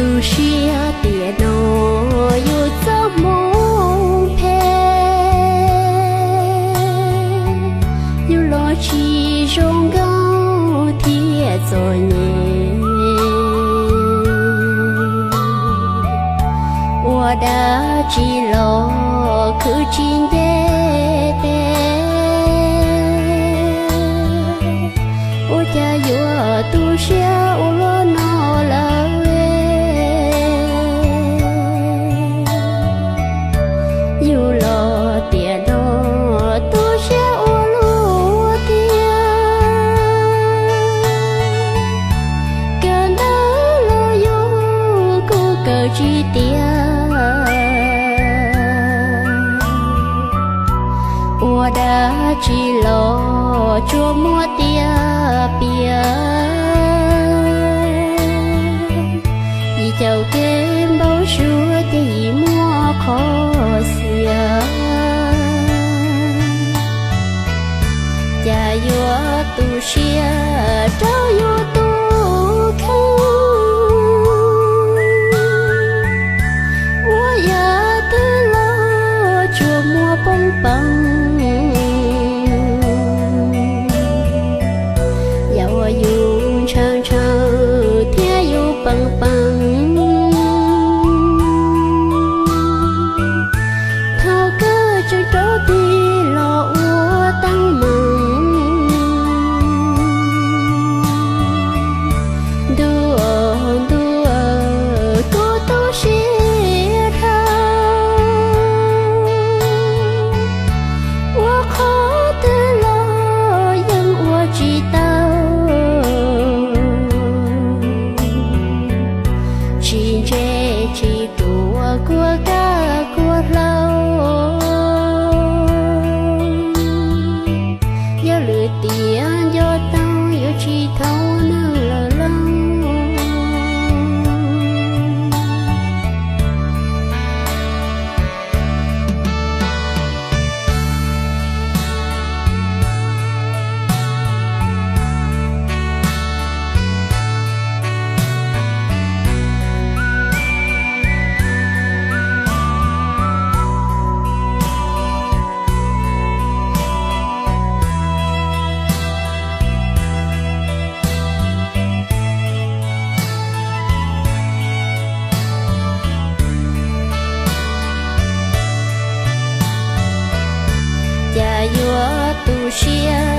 Tu siab tiam no yus txoj hmoo phem, yus los tsis zoo nkauj thiab txom nyem. Ua dab tsi los khwv tsis nce tes, ua cas yuav tu siab ua luaj no lawm. Yus los tiam no tu siab ua luaj tiag, kawm ntawv los yus kuj kawm tsis tiav. Ua dab tsi los tsuas muaj tiaj piam, yim caum kev npau suav ces yim muaj qhov xiam. Cas yuav tu siab rau yus tus kheej, ua yam twg los tsuas muaj poob peev. Yam uas yus ntshaw ntshaw thiab yus peem peem, thaum kawg tseem rov tig los ua teeb meem. Ntuj, ntuj, kuv tu siab dhau, ua qhov twg los yeej ua tsis tau. Tsis ntse tsis tuag kuaj kaj kuaj hlau, yog lwm tiam nco tau yuav tsis thaum neeg lawm lauj. Cas yuav tu siab